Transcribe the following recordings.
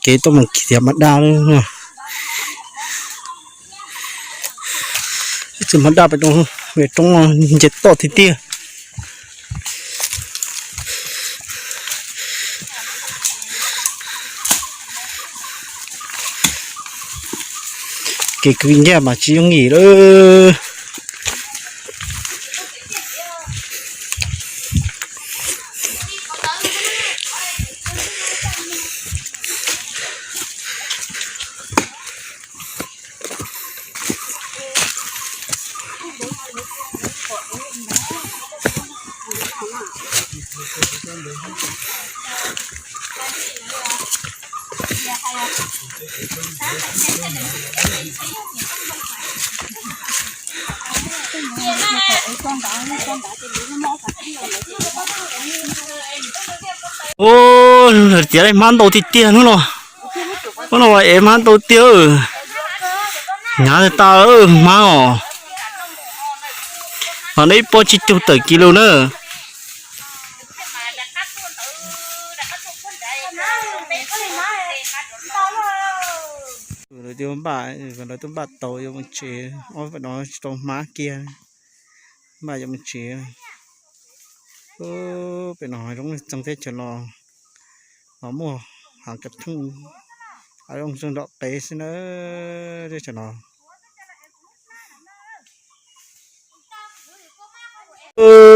Kev tuaj mus kiag tias hmab daj lawm. Ib txwm hmab daj pem roob, roob nce toj tiag tiag. Kev kwv nyiaj mas tsis yooj yim lawm. Ua, lawv tiav laij hmab ntau tiag tiag hnub no. Hnub no es hmab ntau tiag. Hnyav tas tas hmab os. Mas neb ib pob tsib caug tawm kis lus na. Lawv twb npaj, lawv twb npaj tau yuav mus tsev, ob pem no tsis tau hmab kiag, npaj yuav mus tsev. Pem no zoo txog teb chaws no, los muaj hav kav theej, hav zoov txog nrom qev xwb na, teb chaws no.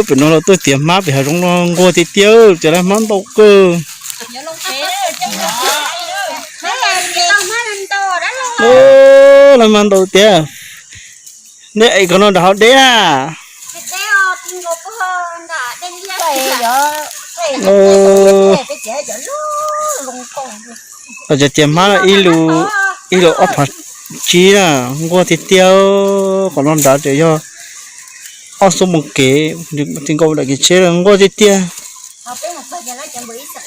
Pem no los tuaj tiav hmab pem hav zoov no nquag tiag tiag, tiav laij hmab ntau kawg. Laij hmab ntau tiag. Neb ev qhov no nram hav deb na. Cov tiav hmab ib lus, ib lus ob phav tsib na, nquag tiag tiag. Qhov no nrad ces yog ob xuab moos kev, tsis nkaus daim kev tsheb lawm, nquag tiag tiag.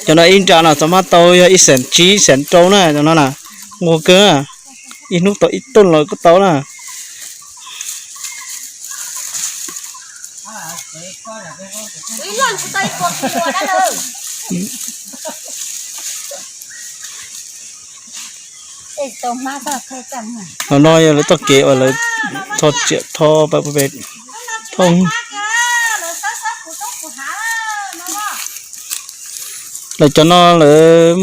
Cov no ib nra no txog hmab tau yog ib xees tsib xees rau na, cov no na, nquag kawg. Ib hnub tau ib tooj los kuj tau na. Qhov no yog lawv txoj kev uas lawv tho tsiam tho pa pem thoob. Lawv cov no lawv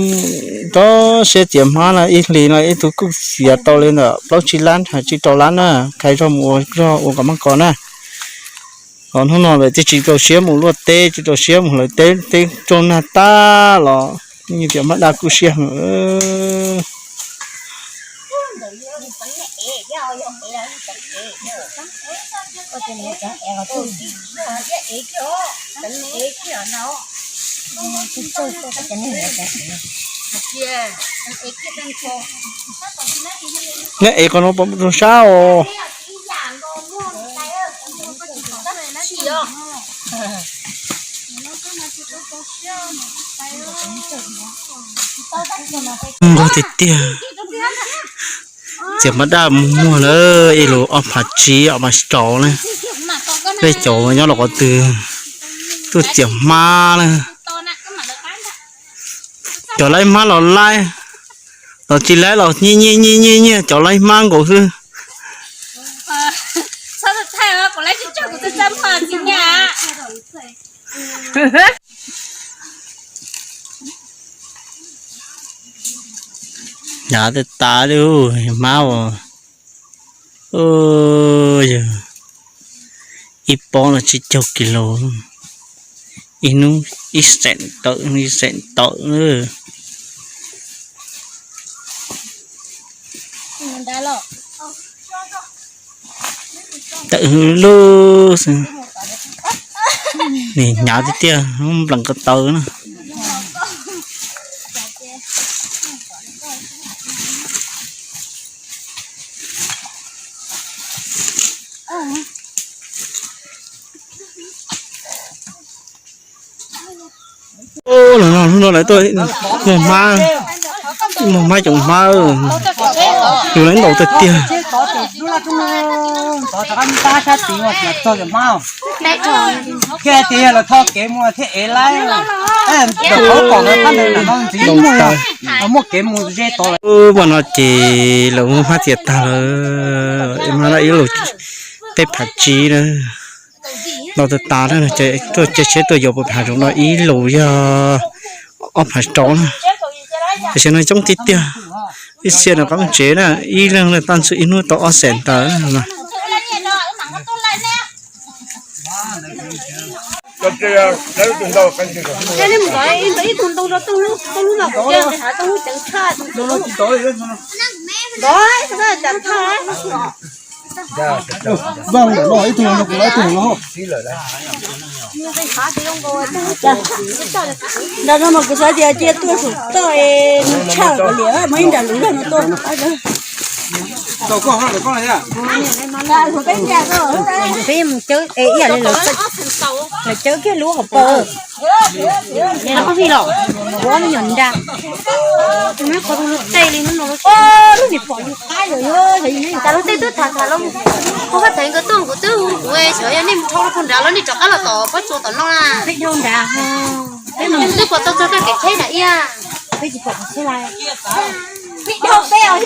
rov siab tiav hmab na, ib hlis no ib tug kuj xiav tau li ntawm plaub tsib lab, tsib rau lab na, qhia zog mus ua zog ua kom maj kos na. Los hnub no lawv twb tsis rau siab mus luaj teb, tsis rau siab mus hlawv teb, teb raug nag tag los yeej tias hmab daj kuj siab heev. Neb ev qhov no pom rau sab os. Nquag tiag tiag. Txiav hmab daj muag na, ib lus ob phav tsib ob phav rau na. Peb cov nyob los qhov twg tuaj txiav hmab na. Cov laij hmab los laij, los tsis laij los nyiag nyiag nyiag nyiag nyiag cov laij hmab nkaus xwb. Hnyav tas tas li hmab os. Yog ib pob no tsib caug kis lus, ib hnub ib xeem tawm, ib xeem tawm na. Tawm hwv lub xwb. Nim hnyav tiag tiag, nplees ko taw na. Hnub no lawv tuaj muag hmab, muag hmab coom hmab, yus lawv ntaus tiag tiag. Tod ces lub laj tub tod rov qab tab sab tid ua tias txog tias hmab, thiaj tias yog lawv tho kev mus thiaj ev laib. Ntawm qhov pom ntawd qab ntawd nram no ntxiv muaj, muaj kev mus ze tod lawm. Ub, ua no ces lawv muab hmab txiav tag lawm, hmab ib lus tej phav tsib na. Ntau tas tas na, tuaj caij tsheb tuaj yuav puas phav zoov no ib lus yog ob phav rau na. Tam sim no coob tiag tiag, ib txhia rov qab mus tsev na, ib leeg leej tab ntxwg ib hnub tau ob xees ntawd no. Vaj lawm no ib tug no kuv ib tug no. Nram no mas kuv xav tias cia tuaj saum toj es nws tshaj kom liam muaj ib nram lub zog no tuaj. Peb mus cawb es ib yam li lawv cawb kiag lub hauv paus. Los koj vij los, kuv ob me nyuam nra, tus me qhov tus lub tej li hnub no lub, lub niam pom yus qab yus yog yus tas lub tej twb tham tham los, kuv vaj thaiv nkawd tuaj kuv twb hu kuv xyov yog nej mus dhau lub puag nrad los nej rov qab los tom pob tsuas tom no na. Peb dhau nrad, peb mus twb pom tau txog koj kev tsheb na iab. Peb tsis pom tsheb lawm. Peb dhau peb os.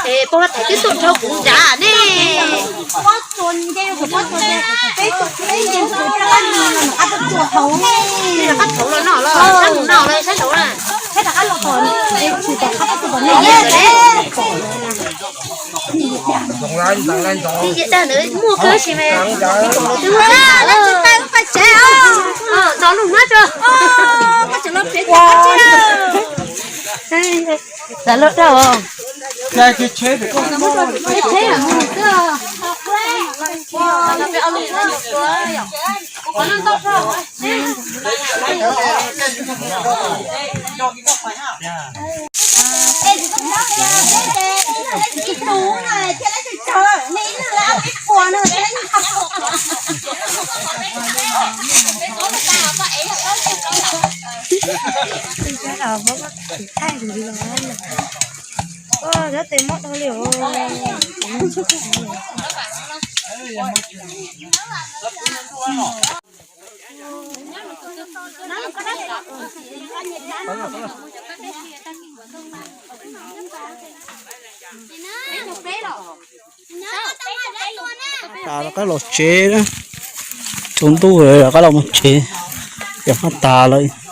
Es poj vaj thaiv twb tuaj dhau kuv nrad ne. Rov qab thauv los no los, sab mus no los sab saud na. Tag ntawd muaj kawg si mas. Ntxov lub hmab tso. Xav loj dab os. Tas rov qab los tsev na, tsaus ntuj lawm rov qab los mus tsev, yog hmab tas lawm.